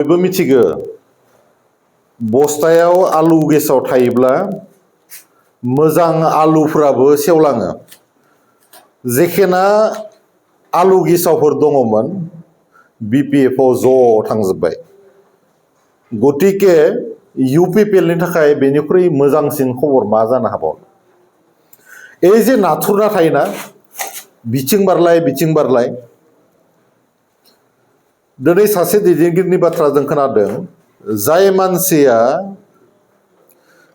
बयबो मिथिगौ बस्थायाव आलु गेसाव थायोब्ला मोजां आलुफ्राबो सेवलाङो। जेखेना आलु गेसावफोर दङमोन BPFआव ज' थांजोब्बाय। गतिके UPPLनि थाखाय बेनिख्रुइ मोजांसिन खबर मा जानो हाबावो? ए जे नाथुरना थायोना बिथिं बारलाय दिनै सासे दैदेनगिरिनि बाथ्रा जों खोनादों, जाय मानसिया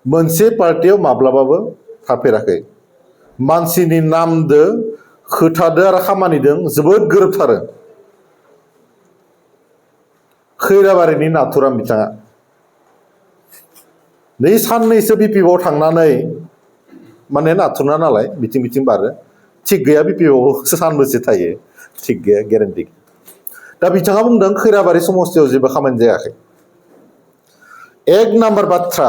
मोनसे पार्टियाव माब्लाबाबो थाफेराखै, मानसिनि नामदो खोथादो आरो खामानिदों जोबोद गोरोबथारो। खैराबारिनि नाथुराम बिथाङा नै साननैसो BPFआव थांनानै माने नाथुरना नालाय बिथिं बारो, थिग गैया BPFआव सानबेसे थायो थिग गैया गेरेन्टि। दा बिथाङा बुंदों खैराबारि समस्तियाव जेबो खामानि जायाखै। एक नाम्बार बाथ्रा,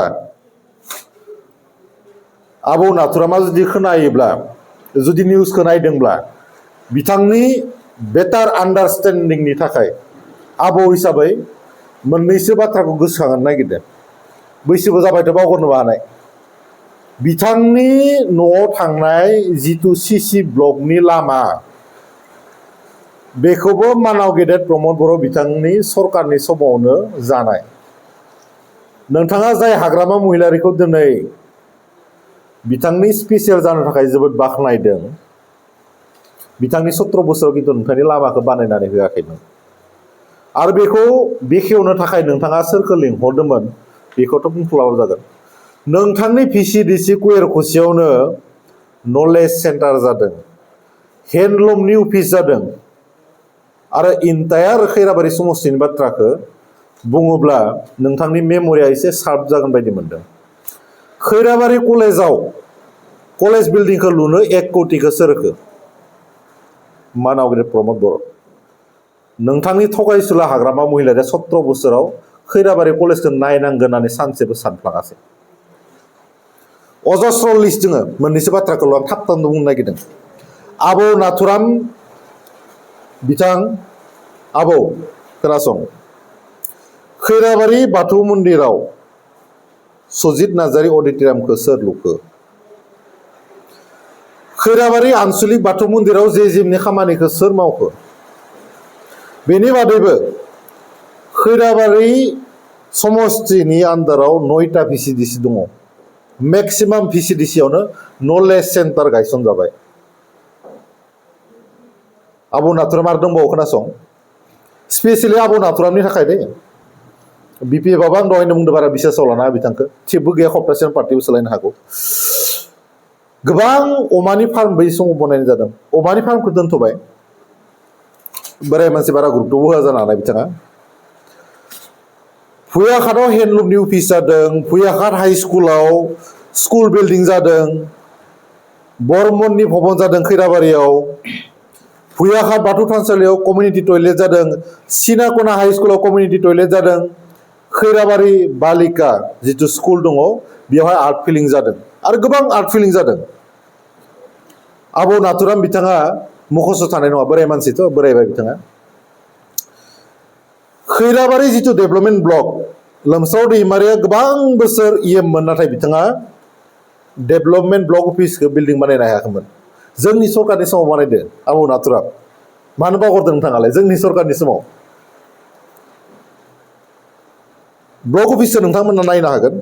आबौ नाथुरामा जुदि खोनायोब्ला, जुदि निउसखौ नायदोंब्ला, बिथांनि बेटार आन्डारस्टेन्डिंनि थाखाय आबौ हिसाबै मोननैसो बाथ्राखौ गोसोखांनो नागिरदों। बैसोबो जाबायथ' बावगारनोबो हानाय। बिथांनि न'आव थांनाय जिथु CC ब्लकनि लामा, बेखौबो मानाव गेदेर प्रमद बर' बिथांनि सरकारनि समावनो जानाय। नोंथाङा जाय हाग्रामा महिलारिखौ दिनै बिथांनि स्पेसियेल जानो थाखाय जोबोद बाख्नायदों, बिथांनि 17 बोसोराव खिन्थु नोंथांनि लामाखौ बानायनानै होआखैमोन। आरो बेखौ बेखेवनो थाखाय नोंथाङा सोरखौ लिंहरदोंमोन बेखौथ' बुंथ'लाबाबो जागोन। नोंथांनि VCDC कुवेरकुसियावनो नलेज सेन्टार जादों, हेन्डलुमनि अफिस जादों, आरो इन्टायार खैराबारि समस्तिनि बाथ्राखौ बुङोब्ला नोंथांनि मेमरिया एसे शार्प जागोन बायदि मोनदों। खैराबारि कलेजाव कलेज बिल्डिंखौ लुनो 1 कौटिखौ सोर होखो? मानाव गेदेर प्रमद बर'। नोंथांनि थगायसुला हाग्रामा महिलारिया 17 बोसोराव खैराबारि कलेजखौ नायनांगोन होननानै सानसेबो सानफ्लाङासै। अजस्र लिस्ट दोङो, मोननैसो बाथ्राखौल' आं थाब बुंनो नागिरदों। आबौ नाथुराम बिथां, आबौ खोनासं, खैराबारि बाथौ मन्दिराव सजित नार्जारि अडिट'रियामखौ सोर लुखो? खैराबारि आनसलिक बाथौ मन्दिराव JJMनि खामानिखौ सोर मावखो? बेनि बादैबो खैराबारि समस्तिनि आन्दाराव 9टा VCDC दङ। मेक्सिमाम VCDCआवनो नलेज सेन्टार गायसनजाबाय। आबौ नाथुराम आरो दंबावो खोनासं, स्पेसियेलि आबौ नाथुरामनि थाखाय दे। BPFआबो आं दहायनो बुंदों बारा बिसासाव लानाङा बिथांखौ, थिगबो गैया सप्तासेनि पार्टिबो सोलायनो हागौ। गोबां अमानि फार्म बै समाव बनायनाय जादों। अमानि फार्मखौ दोनथ'बाय, बोराय मानसि बारा गुरुत्तबो होआ जानो हानाय बिथाङा। भुयाघाटआव हेन्डलुमनि अफिस जादों, भुयाघाट हाइ स्कुलाव स्कुल बिल्डिं जादों, बर्मननि भबन जादों खैराबारियाव, भुयाघाट बाथौ थानसालियाव कमिउनिटि टयलेट जादों, सिनाकना हाइ स्कुलाव कमिउनिटि टयलेट जादों, खैराबारि बालिका जिथु स्कुल दङ बेवहाय आर्ट फिलिं जादों, आरो गोबां आर्ट फिलिं जादों। आबौ नाथुराम बिथाङा मख'स' थानाय नङा, बोराय मानसिथ' बोरायबाय बिथाङा। खैराबारि जिथु डेभेलपमेन्ट ब्लक, लोमसाव दैमारिया गोबां बोसोर मोन, नाथाय बिथाङा डेभेलपमेन्ट ब्लक अफिसखौ बिल्डिं बानायनो हायाखैमोन। जोंनि सरकारनि समाव बानायदों आबौ नाथुराम। मानो बावगारदों नोंथाङालाय? जोंनि सरकारनि समाव ब्लक अफिसखौ नोंथांमोना नायनो हागोन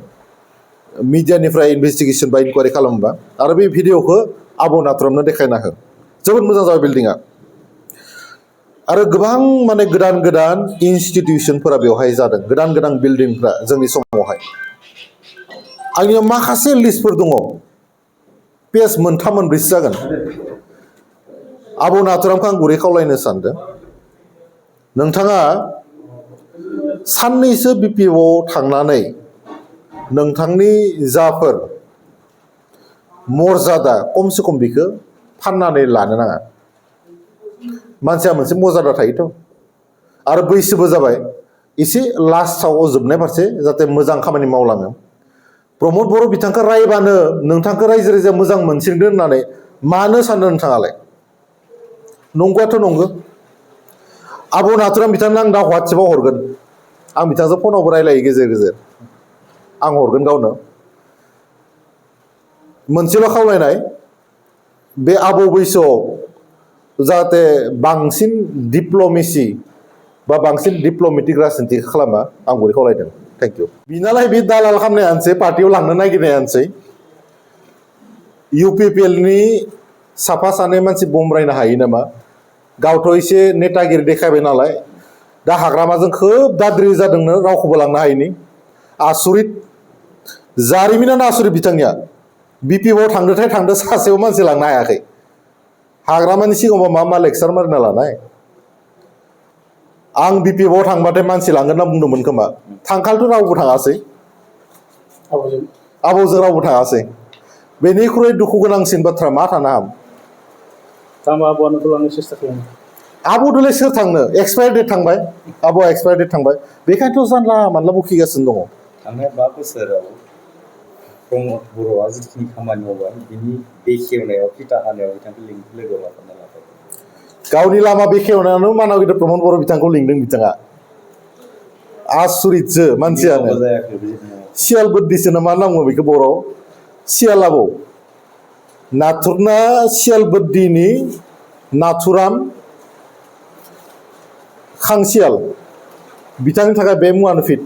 मिडियानिफ्राय इनभेस्टिगेसन बा इनकुवारि खालामोबा, आरो बे भिडिअखौ आबौ नाथुरामनो देखायना हो। जोबोद मोजां जाबाय बिल्डिङा। आरो गोबां माने गोदान गोदान इनस्टिटिउसनफोरा बेवहाय जादों, गोदान बिल्डिंफ्रा जोंनि समावहाय। आंनियाव माखासे लिस्टफोर दङ, पेज 3-4सो जागोन। आबौ नाथुरामखौ आं गुरै खावलायनो सानदों, नोंथाङा साननैसो BPFआव थांनानै नोंथांनि जाफोर मर्यादा खमसे खम बेखौ फाननानै लानो नाङा। मानसिया मोनसे मर्यादा थायोथ', आरो बैसोबो जाबाय, एसे लास्टआव जोबनाय फारसे जाहाथे मोजां खामानि मावलाङो। प्रमद बर' बिथांखौ रायबानो नोंथांखौ रायजो राजाया मोजां मोनसिनदों होननानै मानो सानदों नोंथाङालाय? नंगौआथ' नंगौ। आबौ नाथुराम बिथांनो आं दा WhatsAppआव हरगोन, आं बिथांजों फनावबो रायलायो गेजेर गेजेर आं हरगोन गावनो मोनसेल' खावलायनाय बे आबौ बैसोआव जाहाथे बांसिन डिप्ल'मेसि बा बांसिन डिप्ल'मेटिक राजनिति खालामा आं बोरै खावलायदों थेंक इउ बिनालाय बे दालाल खालामनायानोसै पार्टियाव लांनो नागिरनायानोसै इउपिपिएलनि साफा सानै मानसि बमब्रायनो हायो नामा गावथ' एसे नेतागिरि देखायबाय नालाय दा हाग्रामाजों खोब दाद्रि जादोंनो रावखौबो लांनो हायिनि आसुरित जारिमिनानो आसुरित बिथांनिया बिपिएफआव थांदोंथाय थांदों सासेबो मानसि लांनो हायाखै हाग्रामानि सिगाङाव मा मा लेक्सार मारिना लानाय आं बिपिएफआव थांबाथाय मानसि लांगोन होनना बुंदोंमोन खोमा थांखालथ' रावबो थाङासै आबौजों रावबो थाङासै बेनिख्रुइ दुखु गोनांसिन बाथ्रा मा थानो हाम आबौदोलाय सोर थांनो एक्सपायार डेट थांबाय आबौआ एक्सपायार डेट थांबाय बेखायनोथ' जानला मानला बखिगासिनो दङ थांनाय 5 बोसोराव प्रमद बर'आ जिखिनि खामानि मावबाय बिनि बेखेवनायाव फिथा हानायाव बिथांखौ लोगो लाफाना लाबाय गावनि लामा बेखेवनायावनो मानाव गिदिर प्रमद बर' बिथांखौ लिंदों बिथाङा आसुरितसो मानसियानो सियाल बोद्दिसो ना मा नांगौ बेखौ बर' सियाल आबौ नाथुरना सियाल बोद्दिनि नाथुराम खांसियाल बिथांनि थाखाय बे मुवानो फिट